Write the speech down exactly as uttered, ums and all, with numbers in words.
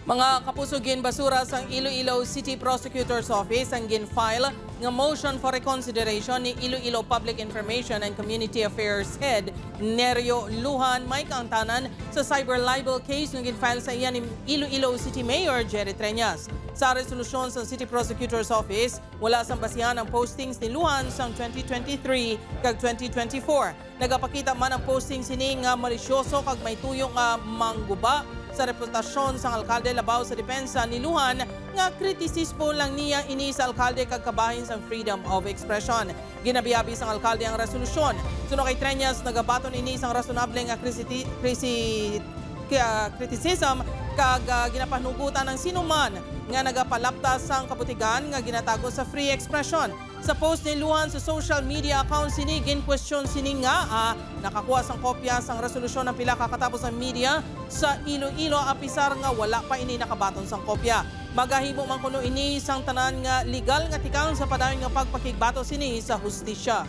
Mga kapuso, ginbasura sang Iloilo City Prosecutor's Office ang gin-file nga motion for reconsideration ni Iloilo Public Information and Community Affairs Head Nerio Lujan, may kaangtanan sa cyber libel case nga gin-file sa iya ni Iloilo City Mayor Jerry Treñas. Sa resolusyon sang City Prosecutor's Office, wala sang basihan ang postings ni Lujan sang twenty twenty-three kag twenty twenty-four. Nagapakita man ang posting sini nga malisyoso kag may tuyo nga mangguba sa reputasyon sang alkalde labaw sa depensa ni Lujan nga kritisismo lang niya ini sa alkalde kag kabahin sang freedom of expression. Ginabiabi sang alkalde ang resolusyon. Suno kay Treñas, nagabaton ini sang rasonable nga krisiti-, krisi-, ka-, criticism kag, ah, ginapanugutan ang sinuman nga nagapalaptas sang kabutigan nga ginatago sa free expression. Sa post ni Lujan sa social media account sini, ginkwestiyon sini nga, ah, nakakuha sang kopya sang resolusyon ang pila ka katapos ang media sa Iloilo, apisar nga wala pa ini nakabaton sang kopya. Magahimo man kuno ini sang tanan nga legal nga tikang sa padayon nga pagpakigbato sini sa hustisya.